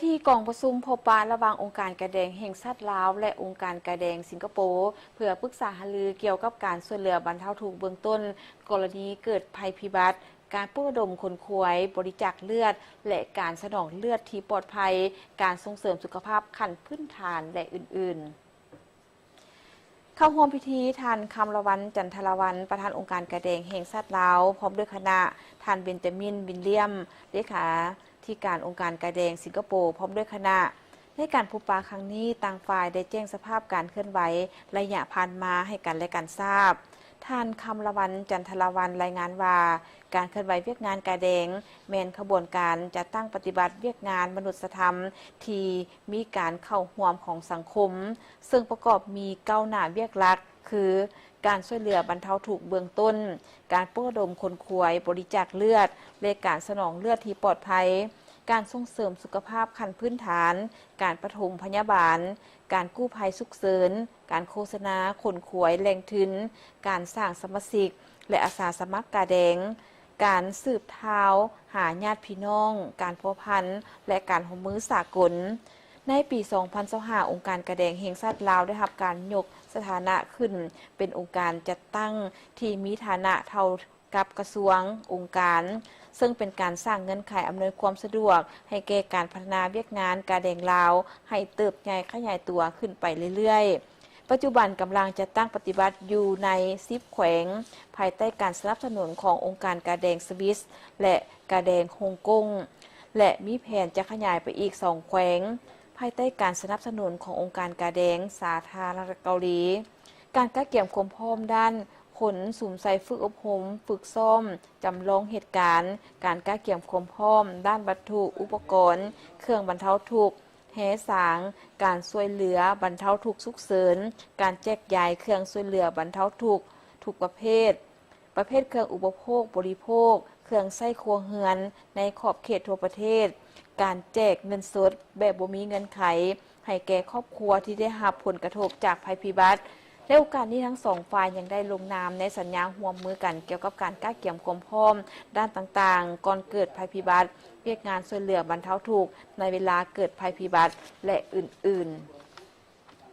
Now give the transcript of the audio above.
ທີ່ກອງປະຊຸມພົບປະລະຫວ່າງອົງການກາແດງແຫ່ງຊາດລາວ ແລະ ອົງການກາແດງສິງກະໂປ ເພື່ອປຶກສາຫາລືກ່ຽວກັບການຊ່ວຍເຫຼືອບັນເທົາທຸກເບື້ອງຕົ້ນ ກໍລະນີເກີດໄພພິບັດ, ການປຸກລະດົມຂົນຂວາຍ, ບໍລິຈາກເລືອດ ແລະ ການສະໜອງເລືອດທີ່ປອດໄພ, ການສົ່ງເສີມສຸຂະພາບຂັ້ນພື້ນຖານ ແລະ ອື່ນໆ. ເຂົ້າຮ່ວມພິທີ ທ່ານ ຄຳລະວັນ ຈັນທະລາວັນ ປະທານອົງການກາແດງແຫ່ງຊາດລາວ ພ້ອມດ້ວຍຄະນະ, ທ່ານ ເບັນຈາມິນ ວິນລຽມ ເລຂາທິການອົງການກາແດງສິງກະໂປ ພ້ອມດ້ວຍຄະນະ. ໃນການພົບປະຄັ້ງນີ້, ຕ່າງຝ່າຍໄດ້ແຈ້ງສະພາບການເຄື່ອນໄຫວໄລຍະຜ່ານມາໃຫ້ກັນແລະກັນຊາບ. ທ່ານ ຄຳລະວັນ ຈັນທະລາວັນ ລາຍງານວ່າ, ການເຄື່ອນໄຫວວຽກງານກາແດງ ແມ່ນຂະບວນການຈັດຕັ້ງປະຕິບັດວຽກງານມະນຸດສະທຳທີ່ມີການເຂົ້າຮ່ວມຂອງສັງຄົມ, ເຊິ່ງປະກອບມີເກົ້າໜ້າວຽກຫຼັກ ຄື ການຊ່ວຍເຫຼືອບັນເທົາທຸກເບື້ອງຕົ້ນ, ການປຸກລະດົມຂົນຂວາຍ, ບໍລິຈາກເລືອດ ແລະ ການສະໜອງເລືອດທີ່ປອດໄພ, ການສົ່ງເສີມສຸຂະພາບຂັ້ນພື້ນຖານ, ການປະຖົມພະຍາບານ, ການກູ້ໄພສຸກເສີນ, ການໂຄສະນາຂົນຂວາຍແຫຼ່ງທຶນ, ການສ້າງສະມາຊິກ ແລະ ອາສາສະໝັກກາແດງ, ການສືບຂ່າວຫາຍາດພີ່ນ້ອງ, ການພົວພັນ ແລະ ການຮ່ວມມືສາກົນ. ໃນປີສອງພັນຊາວຫ້າ ອົງການກາແດງແຫ່ງຊາດລາວໄດ້ຮັບການຍົກສະຖານະຂຶ້ນເປັນອົງການຈັດຕັ້ງທີ່ມີຖານະເທົ່າກັບກະຊວງ, ອົງການ, ເຊິ່ງເປັນການສ້າງເງື່ອນໄຂອຳນວຍຄວາມສະດວກໃຫ້ແກ່ການພັດທະນາວຽກງານກາແດງລາວໃຫ້ເຕີບໃຫຍ່ຂະຫຍາຍຕົວຂຶ້ນໄປເລື້ອຍໆ. ປັດຈຸບັນກຳລັງຈັດຕັ້ງປະຕິບັດຢູ່ໃນສິບແຂວງ, ພາຍໃຕ້ການສະໜັບສະໜູນຂອງອົງການກາແດງສະວິສ ແລະ ກາແດງຮົງກົງ ແລະ ມີແຜນຈະຂະຫຍາຍໄປອີກສອງແຂວງ, ພາຍໃຕ້ການສະໜັບສະໜູນຂອງອົງການກາແດງສາທາລະນະລັດເກົາຫຼີ. ການກະກຽມຄວາມພ້ອມດ້ານຂົນສຸມໃສ່ຝຶກອົບຮົມ, ຝຶກຊ້ອມ, ຈຳລອງເຫດການ, ການກະກຽມຄວາມພ້ອມດ້ານວັດຖຸ, ອຸປະກອນ, ເຄື່ອງບັນເທົາທຸກ, ແຮ່ສາງ, ການຊ່ວຍເຫຼືອບັນເທົາທຸກສຸກເສີນ, ການແຈກຢາຍເຄື່ອງຊ່ວຍເຫຼືອບັນເທົາທຸກທຸກປະເພດ, ປະເພດເຄື່ອງອຸປະໂພກບໍລິໂພກ, ເຄື່ອງໃຊ້ຄົວເຮືອນໃນຂອບເຂດທົ່ວປະເທດ, ການແຈກເງິນສົດແບບບໍ່ມີເງື່ອນໄຂໃຫ້ແກ່ຄອບຄົວທີ່ໄດ້ຮັບຜົນກະທົບຈາກໄພພິບັດ. ໃນໂອກາດນີ້, ທັງສອງຝ່າຍຍັງໄດ້ລົງນາມໃນສັນຍາຮ່ວມມືກັນກ່ຽວກັບການກະກຽມຄວາມພ້ອມດ້ານຕ່າງໆ ກ່ອນເກີດໄພພິບັດ, ວຽກງານຊ່ວຍເຫຼືອບັນເທົາທຸກໃນເວລາເກີດໄພພິບັດ ແລະ ອື່ນໆ.